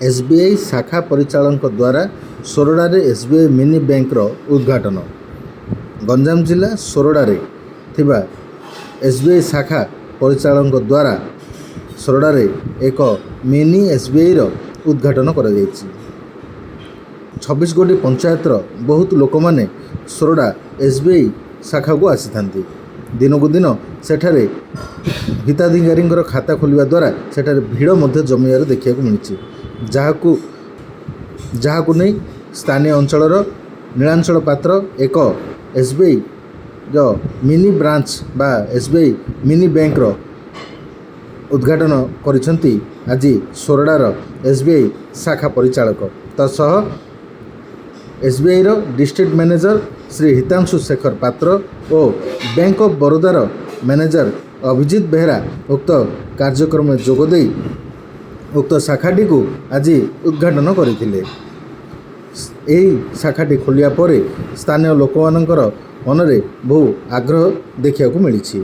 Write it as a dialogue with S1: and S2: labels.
S1: SBI ଶାଖା ପରିଚାଳକଙ୍କ ଦ୍ୱାରା ସୋରଡ଼ାରେ SBI mini ବ୍ୟାଙ୍କର ଉଦ୍ଘାଟନ। ଗଞ୍ଜାମ ଜିଲ୍ଲା ସୋରଡ଼ାରେ ଥିବା ଏସ୍ବିଆଇ ଶାଖା ପରିଚାଳକଙ୍କ ଦ୍ୱାରା ସୋରଡ଼ାରେ ଏକ ମିନି ଏସ୍ବିଆଇର ଉଦ୍ଘାଟନ କରାଯାଇଛି। 26 ଗୋଟି ପଞ୍ଚାୟତର ବହୁତ ଲୋକମାନେ ସୋରଡ଼ା ଏସ୍ବିଆଇ ଶାଖାକୁ ଆସିଥାନ୍ତି। ଦିନକୁ ଦିନ ସେଠାରେ ହିତାଧିକାରୀଙ୍କର ଖାତା ଖୋଲିବା ଦ୍ୱାରା ସେଠାରେ ଭିଡ଼ ମଧ୍ୟ ଜମିବାର ଦେଖିବାକୁ ମିଳିଛି, ଯାହାକୁ ନେଇ ସ୍ଥାନୀୟ ଅଞ୍ଚଳର ନୀଳାଞ୍ଚଳ ପାତ୍ର ଏକ ଏସ୍ବିଆଇର ମିନି ବ୍ରାଞ୍ଚ ବା ଏସ୍ବିଆଇ ମିନି ବ୍ୟାଙ୍କର ଉଦ୍ଘାଟନ କରିଛନ୍ତି ଆଜି ସୋରଡ଼ାର ଏସ୍ବିଆଇ ଶାଖା ପରିଚାଳକ। ତା ସହ ଏସ୍ବିଆଇର ଡିଷ୍ଟ୍ରିକ୍ଟ ମ୍ୟାନେଜର ଶ୍ରୀ ହିତାଂଶୁ ଶେଖର ପାତ୍ର ଓ ବ୍ୟାଙ୍କ ଅଫ୍ ବରୋଦାର ମ୍ୟାନେଜର ଅଭିଜିତ ବେହେରା ଉକ୍ତ କାର୍ଯ୍ୟକ୍ରମରେ ଯୋଗଦେଇ ଉକ୍ତ ଶାଖାଟିକୁ ଆଜି ଉଦ୍ଘାଟନ କରିଥିଲେ। ଏହି ଶାଖାଟି ଖୋଲିବା ପରେ ସ୍ଥାନୀୟ ଲୋକମାନଙ୍କର ମନରେ ବହୁ ଆଗ୍ରହ ଦେଖିବାକୁ ମିଳିଛି।